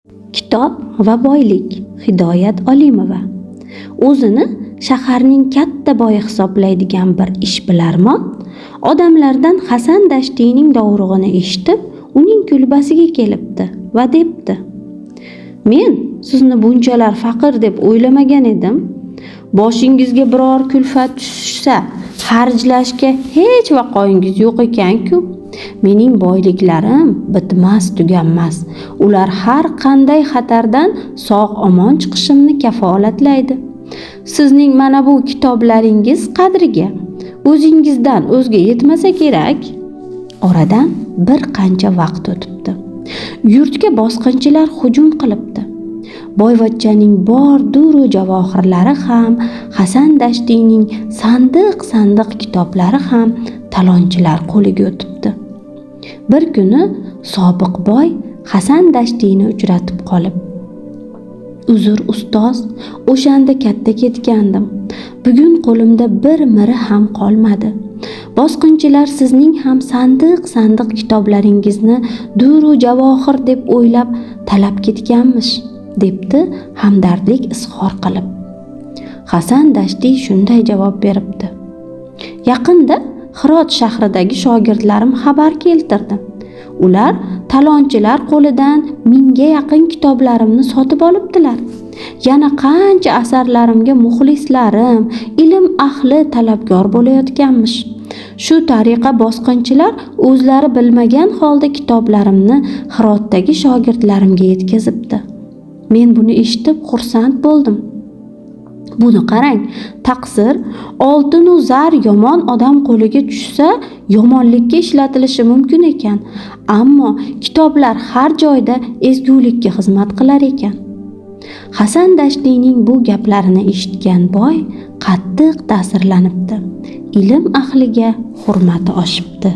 Kitob va boylik. Hidoyat Olimova. O'zini shaharning katta boyi hisoblaydigan bir ishbilarmon odamlardan Hasan Dashtiyning dovrug'ini eshitib, uning kulbasiga kelibdi va debdi: "Men sizni bunchalar faqir deb o'ylamagan edim. Boshingizga biror kulfat tushsa, xarjlashga hech vaqoyingiz yo'q ekan-ku. Mening boyliklarim bitmas tuganmas. Ular har qanday xatardan sog' omon chiqishimni kafolatlaydi. Sizning mana bu kitoblaringiz qadriga o'zingizdan o'zga yetmasa kerak." Oradan bir qancha vaqt o'tibdi. Yurtga bosqinchilar hujum qilibdi. Boyvachchaning bor duru javohirlari ham, Hasan Dashtiyning sandiq-sandiq kitoblari ham talonchilar qo'liga o'tibdi. Bir kuni sobiq boy Hasan Dashtiyni uchratib qolib: "Uzr ustoz, o'shanda katta ketgandim. Bugun qo'limda bir miri ham qolmadi. Bosqinchilar sizning ham sandiq-sandiq kitoblaringizni duru javohir deb o'ylab talab ketganmish", debdi hamdardlik izhor qilib. Hasan Dashtiy shunday javob beribdi: "Yaqinda Hirot shahridagi shogirdlarim xabar keltirdi. Ular talonchilar qo'lidan 1000ga yaqin kitoblarimni sotib olibdilar. Yana qancha asarlarimga muxlislarim, ilm ahli talabgor bo'layotganmish. Shu tariqa bosqinchilar o'zlari bilmagan holda kitoblarimni Hirotdagi shogirdlarimga yetkazibdi. Men buni eshitib xursand bo'ldim. Buni qarang, taqsir, oltin u zar yomon odam qo'liga tushsa, yomonlikka ishlatilishi mumkin ekan. Ammo kitoblar har joyda ezgulikka xizmat qilar ekan." Hasan Dashtiyning bu gaplarini eshitgan boy qattiq ta'sirlanibdi. Ilm ahliga hurmati oshibdi.